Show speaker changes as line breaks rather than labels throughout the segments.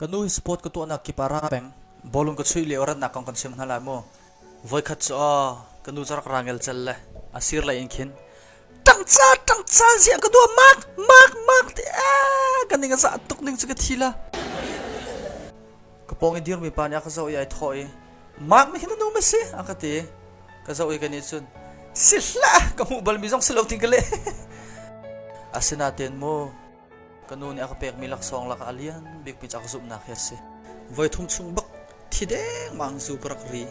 Ka nu hi sport ka tuahnak kip ah ra peng. Bawlung ka chuih lio ratnak kong kan chim hna lai mu. Voikhat cu aw, ka nu cu rak ra ngelcel le a sir lei in khin ṭangca ṭangca ziah ka dua mak mak mak ti ee ka ning a zah tuk ning cu ka thi la. Ka pawng i dirmi pa nih a ka zoh i ai thawh i Mark nih hin a nu ma si a ka ti. Ka zoh i ka nih cun si hlah ka hmuh balmi zong si lo tin ka leh. Asinain mu Ka nu nih a ka pekmi laksawng lakah a lian bikmi cu a ka zumhnak hi a si. Voithum chung bak thi dengmang zu ka rak ri.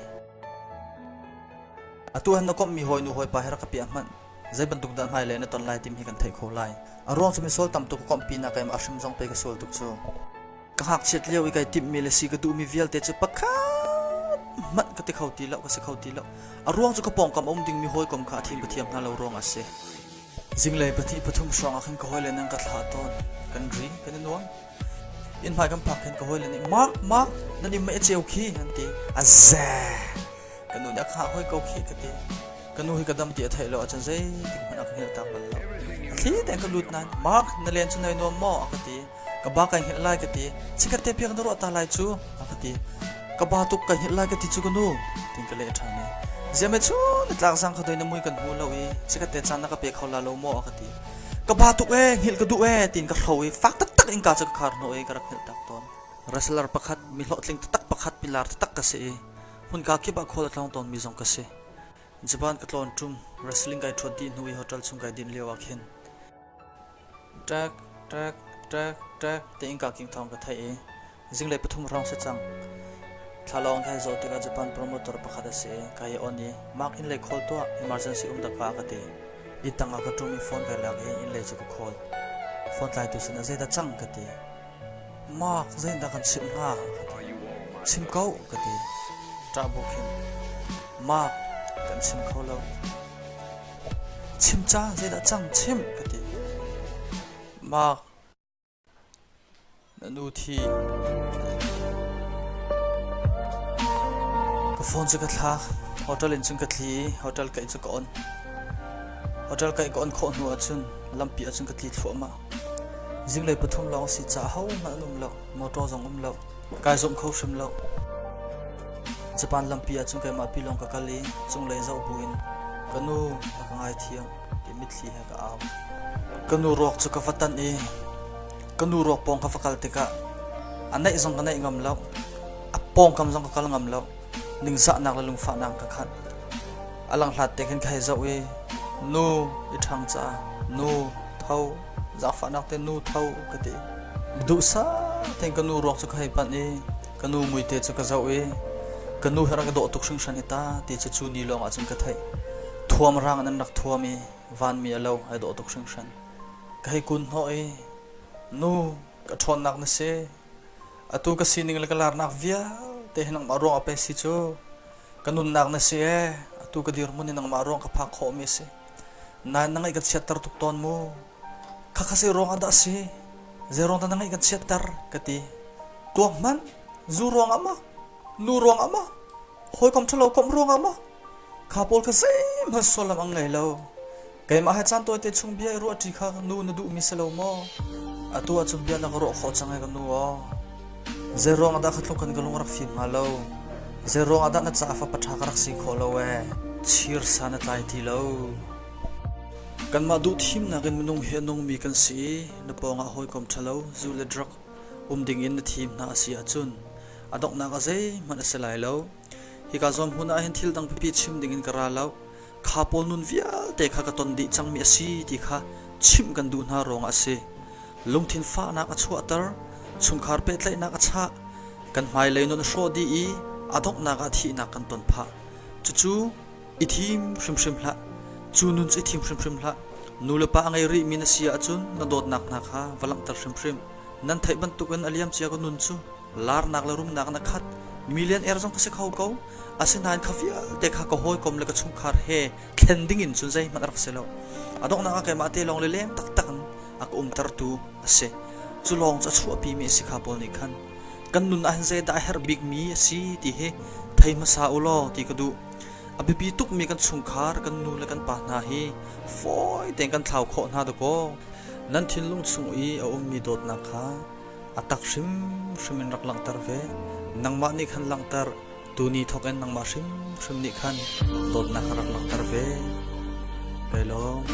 Atu han na komhmi hawinu hawipa he rak ka piah hmanh. Zei bantuk dah hmailei na ton lai timi hi kan theih kho lai. A ruang cu misual tam tuk ka komh pinah keimah a hrim zong pei ka sual tuk cu. Ka ngakchiat lio i kai timhmi le si ka duhmi vialte cu pakhat hmanh ka ti kho ti lo, ka si kho ti lo. A ruang cu ka pawngkam a um dingmi hawikom kha a thim ka thiam hna lo ruangah a si. Zinglei pahnih pathum hrawng ah khin ka hawile nan ka thlah tawn. Kan ri, kan i nuam. Inn hmai kan phak khin ka hawile nih Mark, Mark, nan inn mei a ceu khi an ti. A ze! Ka nu nih a khah hoi ko khi ka ti. Ka nu hi ka dam ti a theih lo ahcun zeitik hmanh a ka hngilh tak bal lo. A thli tein ka lut nain Mark, na len cu nai nuam maw? a ka ti. Ka ba kai hngilh lai ka ti. Chikkhat te piak na ruah ta lai cu a ka ti. Ka ba tuk kai hngilh lai ka ti cu ka nu tin ka leh ṭhan i. Ziame cu na tlak zang kha doi na mui kan hmu lo i chikkhat te caan na ka pe kho la lo maw a ka ti. Ka ba tuk ee hngilh ka duh ee tiin ka hro i fak taktak in ka cu ka khar hnawh i ka rak hngilh tak tawn. Wrestler pakhat mi hlawhtling taktak pakhat pilar taktak ka si i hmunka kip ah khual a tlawng tawnmi zong ka si. Japan ka tlawn ṭum wrestling kai ṭhuat dih hnu i hotel chung kai dinh lio ah khin Ṭek, ṭek, ṭek, ṭek tiin ka king thawng ka theih i zinglei pathum hrawng si cang. Thlalawng ka hei zoh tikah Japan promoter pakhat a si i ka hei on i Mark inn lei call tuah, emergency um dah ka a ka ti. Inn tang ah ka ṭum i phone kai lak i inn lei cu ka call. Phone tlaitu sinah zeidah cang ka ti. Mark zeidah kan chimh hnga ka ti. Chim ko ka ti. Ṭah bu khin Mark kan chim kho lo. Chim ca zeidah cang chim ka ti. Mark na nu thi. Ka phone cu ka thlak. Hotel in cun ka tli i hotel kaih cu ka on. Hotel kaih ka on khawh hnu ahcun lampi ahcun ka tli thluahmah. Zinglei pathum lawng a si caah hohmanh an um lo. Motor zong um lo. Kai zumh kho hrim lo. Japan lampi ahcun keimah pi lawng ka kal i cunglei zoh buin ka nu a ka ngaithiam ti mitthli he ka au. Ka nu ruak cu ka va tanh i ka nu ruak pawng ka va kal tikah a naih zong ka naih ngam lo. A pawngkam zong ka kal ngam lo. Ningzahnak le lungfahnak ka khat. A langhlat te khin ka hei zoh i nu i ṭhang ca nu tho zaangfahnak te nu tho ka ti. Duhsah tein ka nu ruak cu ka hei panh i ka nu muite cu ka zoh i ka nu hi rak ka dawh tuk hringhran hi ta ti cu cu ni lawng ah cun ka theih. Thuam rang in an rak thuam i vanmi a lo ai dawh tuk hringhran. Ka hei kun hnawh i nu ka ṭhawnnak na si atu ka sining le ka larnak vialte hi nangmah ruang ah pei si cu ka nunnak na si ee atu ka dirhmun hi nangmah ruang ka phak khawhmi a si nain na ngaih ka chiatter tuk tawn mu khakha zei ruang ah dah si zei ruang dah na ngaih kan chiatter ka ti tuak hmanh zu ruang ah maw nu ruang ah maw hawikom ṭhalo komh ruang ah maw kha pawl kha zeihmanh sullam an ngei lo Keimah he caan tawite chung bia i ruahṭi kha nu na duhmi si lo maw? Atu ahcun bia na ka ruah khawh cang ai ka nu aw. Zei ruangah dah kha tluk khan ka lung rak fim hnga lo? Zei ruangah dah na caah fapa ṭha ka rak si khawh lo ee? Chir sa na tlai ti lo. Kanmah duh thimnak in minung hi a nungmi kan si i na pawngah hawikom ṭhalo, zu le drug um dingin na thim hna a si ahcun a donghnak ah zeihmanh a si lai lo. Hika zawn hmun ah hin thil dang pipi chim dingin ka ra lo. Kha pawl nun vialte kha ka ton dih cangmi a si ti kha chimh kan duh hna ruangah a si. Lungthin fahnak a chuahter, chungkhar pehtlaihnak a chah, kan hmailei nun a hrawh dih i a donghnak ah thihnak kan ton phah. Cucu i thim hrimhrim hlah. Cu nun cu i thim hrimhrim hlah. Nu le pa a ngei rihmi na si ahcun na dawtnak hna kha va langhter hrimhrim. Nan theih bantukin a liamcia ka nun cu larnak le rumnak in a khat. Millionaire zong ka si kho ko. Asinain kha vialte kha ka hawikom le ka chungkhar he thlen dingin cun zeihmanh a rak si lo. A donghnak ah keimah te lawng le leng taktak in a ka umtertu a si. Cu lawng cu a chuahpimi a si kha pawl nih khan kan nun ah hin zeidah a herh bikmi a si ti hi thei hmasa u law ti ka duh. A biapi tukmi kan chungkhar, kan nu le kan pa hna hi fawi tein kan thlau khawh hna dakaw. Nan thinlung chung i a ummi dawtnak kha. A tak hrimhrim in rak langhter ve. Nangmah nih khan langhter, tuni thawk in nangmah hrimhrim nih khan dawtnak kha rak langhter ve. Kai lawm.